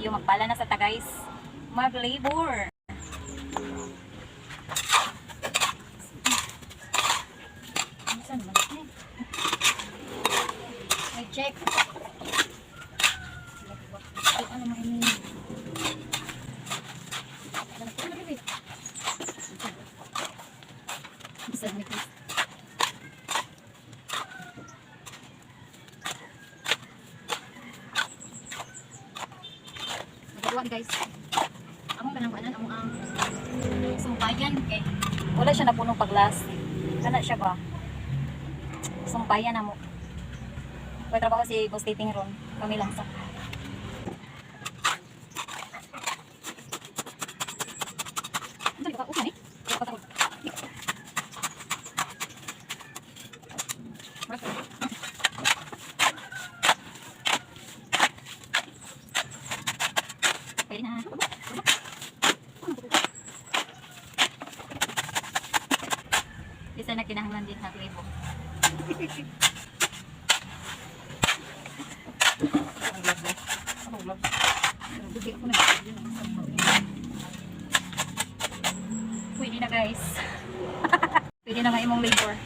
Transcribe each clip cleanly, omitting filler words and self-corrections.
Video. Magpala na sa ta, guys. Mag-labor. Saan naman? Eh. Ay, check. Ay, ano mo ini? Saan ni Chris? Nagawa ni, guys. Among kanang kanan, among ang sumpayan kay wala siya napunong paglas. Kana siya ba? Sumpayan na mo. May trabaho si Boss Titing ron. Kami lang sa. Ano ba? Okay ni? Pwede na. Bisa na kinahanglan din na libo. Anong gloves eh? Anong gloves? Dugi ako na. Pwede na, guys. Pwede na nga imong labor.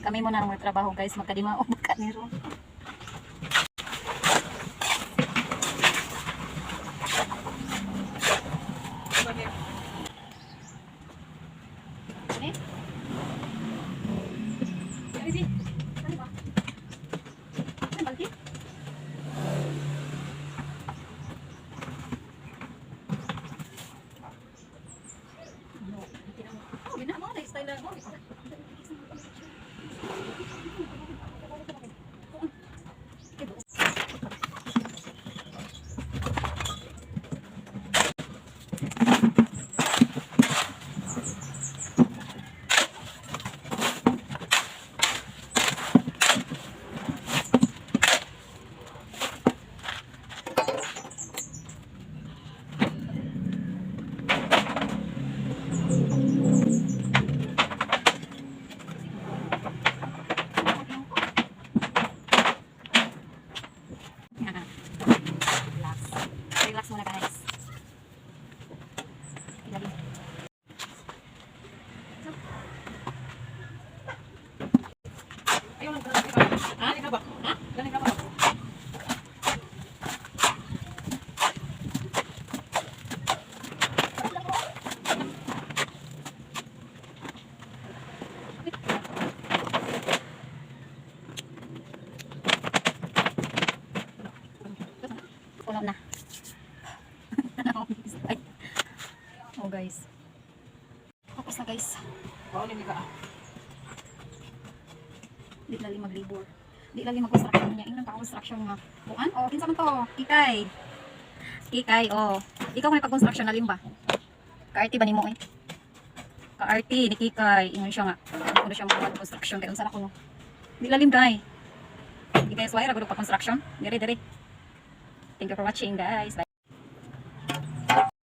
Kami muna ang magtrabaho, guys. Magkadima o baka ni ron. Ano? Ano ba? Ano balti? Oh, ginama na style lang mo. Relax. Relax muna, guys. Ilalim. Ayaw lang. Galing ka ba? Ha? Galing ka ba? Puno na. Ay. Oh, guys. Tapos na, guys. Bawalin ni ka ah. Di lali mag-labor. Di lali mag-construction niya. Ingnan pa construction nga. Bukan? Oh, kinsa man to? Kikay. Kikay, oh. Ikaw may pag-construction na limba. Ka-RT ba nimo eh? Ka-RT ni Kikay. Ingon siya nga. Hindi ko na siya mag-construction. Kaya unsa na ko no? Di lalim guy. Di guys, why ra pa construction? Dire dire. Thank you for watching, guys. Bye.